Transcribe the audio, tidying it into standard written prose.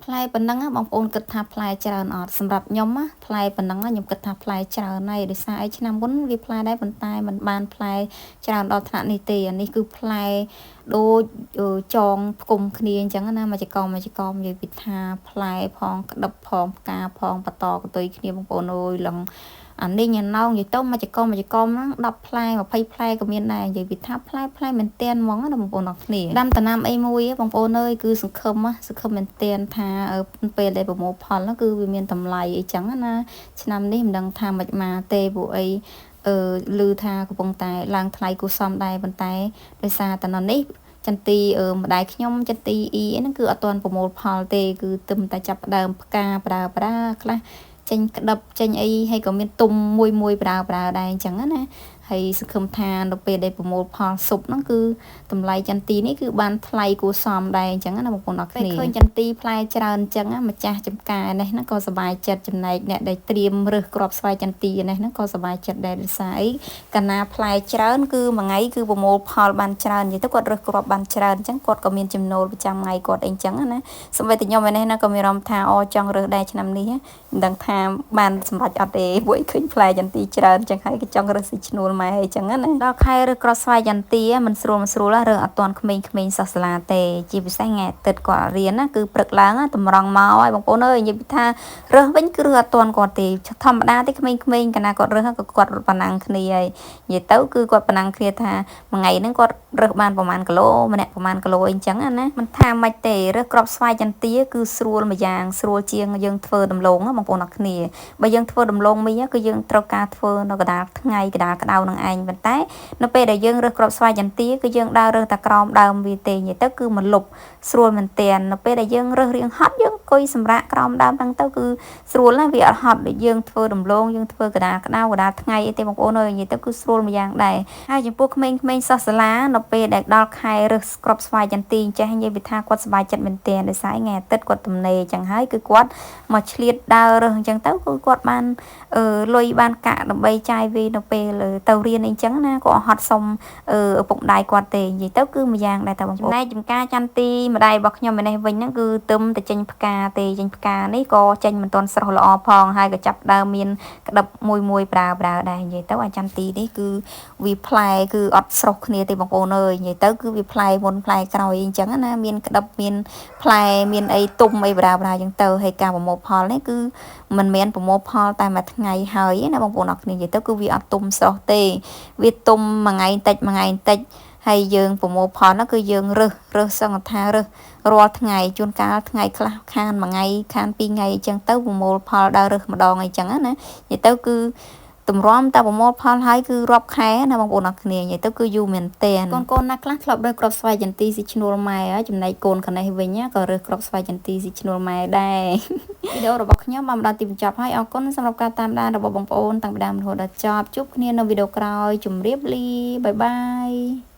ផ្លែប៉ុណ្ណឹងបងប្អូនគិតថាផ្លែច្រើនអត់សម្រាប់ខ្ញុំណាផ្លែប៉ុណ្ណឹងខ្ញុំគិតថាផ្លែច្រើនហើយដោយសារអីឆ្នាំមុនវាផ្លែដែរប៉ុន្តែมันបានផ្លែច្រើនដល់ថ្នាក់នេះទេអានេះគឺផ្លែដូចចងផ្គុំគ្នាអញ្ចឹងណាមួយចកមួយចកនិយាយពីថាផ្លែផងក្តឹបផងផ្កាផងបន្តកតុយគ្នាបងប្អូនអើយឡងអានេះញ៉ណោងនិយាយទៅមួយចកមួយចកហ្នឹង10ផ្លែ20ផ្លែក៏មានដែរនិយាយពីថាផ្លែផ្លែមែនតែនហ្មងណាបងប្អូនអរគ្នាដាំតំណាំអីមួយបងប្អូនអើយគឺសង្ឃឹមសង្ឃឹមមែនតែនថាពេលដែលប្រមូលផលហ្នឹងគឺវាមានតម្លៃអីចឹងណាឆ្នាំនេះមិនដឹងថាមិនមកទេព្រោះអីអឺឮថាកំពុងតែឡើងថ្លៃគូសំដែរប៉ុន្តែដោយសារតែនៅនេះចន្ទីម្ដាយខ្ញុំចន្ទីអ៊ីហ្នឹងគឺអត់ទាន់ប្រមូលផលទេគឺទឹមតែចាប់ដើមផ្កាប្រើប្រើខ្លះចេញក្តឹបចេញអីហើយក៏មានទុំមួយមួយប្រើប្រើដែរអញ្ចឹងណាហើយសង្ឃឹមថានៅពេលដែលប្រមូលផលស៊ុបហ្នឹងគឺតម្លៃចន្ទីនេះគឺបានថ្លៃគួរសមដែរអញ្ចឹងណាបងប្អូនអរគ្នាឃើញចន្ទីផ្លែច្រើនអញ្ចឹងម្ចាស់ចំការនេះហ្នឹងក៏សប្បាយចិត្តចំណែកអ្នកដែលត្រៀមរើសគ្រាប់ស្វាយចន្ទីនេះហ្នឹងក៏សប្បាយចិត្តដែរដោយសារអីកាលណាផ្លែច្រើនគឺមួយថ្ងៃគឺប្រមូលផលបានច្រើននិយាយទៅគាត់រើសគ្រាប់បានច្រើនអញ្ចឹងគាត់ក៏មានចំណូលប្រចាំថ្ងៃគាត់អីអញ្ចឹងណាសូម្បីតែខ្ញុំឯនេះណាក៏មានអារម្មណ៍ថាអូចង់រើសដែរឆ្នាំនេះមិនដឹងថាបានសម្រេចអត់ទេពួកឃើញផ្លែចន្ទីច្រើនអញ្ចឹងហើយក៏ចង់រើសស៊ីឈ្នួលម៉ែអញ្ចឹងណាដល់ខែរើសគ្រាប់ស្វាយចន្ទីមិនស្រួលមិនស្រួលរើសអត់ទាន់ក្មេងៗសិស្សសាលាទេជាពិសេសថ្ងៃអាទិត្យគាត់រៀនណាគឺព្រឹកឡើងតម្រង់មកហើយបងប្អូនអើយនិយាយថារើសវិញគឺរើសអត់ទាន់គាត់ទេធម្មតាទេក្មេងៗកាលណាគាត់រើសក៏គាត់រត់ប៉ណ្ណាំងគ្នាហើយនិយាយទៅគឺគាត់ប៉ណ្ណាំងគ្នាថាមួយថ្ងៃហ្នឹងគាត់រើសបានប្រហែលគីឡូម្នាក់ប្រហែលគីឡូអីចឹងណាមិនថាម៉េចទេរើសគ្រាប់ស្វាយចន្ទាគឺស្រួលមួយយ៉ាងស្រួលជាងយើងធ្វើដំឡូងបងប្អូនអរគ្នាបើយើងធ្វើដំឡូងមីគឺយើងត្រូវការធ្វើនៅកណ្ដាលថ្ងៃកណ្ដាលក្តៅនឹងឯងប៉ុន្តែនៅពេលដែលយើងរើសគ្រាប់ស្វាយចន្ទាគឺយើងដើររើសតែក្រោមដើមវាទេនិយាយទៅគឺមិនលុបស្រួលមែនទែននៅពេលដែលយើងរើសរៀងហត់យើងអង្គុយសម្រាកក្រោមដើមហ្នឹងទៅគឺស្រួលណាស់វាអត់ហត់ដូចយើងធ្វើដំឡូងយើងធ្វើកណ្ដាលក្តៅកណ្ដាលថ្ងៃអីទេបងប្អូនអើយនិយាយទៅគឺស្រួលមួយយ៉ាងដែរហើយចំពោះក្មេងៗសិស្សសាលានៅពេលដែលដល់ខែរើសគ្រាប់ស្វាយចន្ទីចេះនិយាយវាថាគាត់សប្បាយចិត្តមែនទែនដោយសារថ្ងៃអាទិត្យគាត់ទំនេរអញ្ចឹងហើយគឺគាត់មកឆ្លៀតដើររើសអញ្ចឹងទៅគឺគាត់បានអឺលុយបានកាក់ដើម្បីចាយវានៅពេលទៅរៀនអីចឹងណាក៏ហត់សុំឪពុកម្ដាយគាត់ទេនិយាយទៅគឺមួយយ៉ាងដែរតើបងប្អូនចំណែកចំការចន្ទីម្ដាយរបស់ខ្ញុំឯនេះវិញហ្នឹងគឺទឹមតែចេញផ្កាទេចេញផ្កានេះក៏ចេញមិនទាន់ស្រស់ល្អផងហើយក៏ចាប់ដើមមានក្តឹបមួយមួយប្រើប្រើដែរនិយាយទៅអាចន្ទីនេះគឺវាផ្លែគឺអត់ស្រស់គ្នាទេបងប្អូនអើយនិយាយទៅគឺវាផ្លែមុនផ្លែក្រោយអញ្ចឹងណាមានក្តឹបមានផ្លែមានអីទុំអីប្រើប្រើអញ្ចឹងទៅហើយការប្រមូលផលនេះគឺមិនមែនប្រមូលផលតែមួយថ្ងៃហើយណាបងប្អូនអរគ្នានិយាយទៅគឺវាអត់ទុំស្រស់ទេវាទុំមួយថ្ងៃតិចមួយថ្ងៃតិចហើយយើងប្រមូលផលនោះគឺយើងរើសរើសសង្ឃថារើសរាល់ថ្ងៃជួនកាលថ្ងៃខ្លះខានមួយថ្ងៃខានពីរថ្ងៃអញ្ចឹងទៅប្រមូលផលដើររើសម្ដងអីចឹងណានិយាយទៅគឺតម្រាំតែប្រមូលផលហើយគឺរាប់ខែណាបងប្អូនអរគ្នានិយាយទៅគឺយូរមែនទែនកូនកូនណាខ្លះធ្លាប់រើសគ្រាប់ស្វាយចន្ទីស៊ីឈ្នួលម៉ែហើយចំណែកកូនខាងនេះវិញក៏រើសគ្រាប់ស្វាយចន្ទីស៊ីឈ្នួលម៉ែដែរវីដេអូរបស់ខ្ញុំបានមកដល់ទីបញ្ចប់ហើយអរគុណសម្រាប់ការតាមដានរបស់បងប្អូនតាំងពីដើមរហូតដល់ចប់ជួបគ្នានៅវីដេអូក្រោយជម្រាបលា bye bye.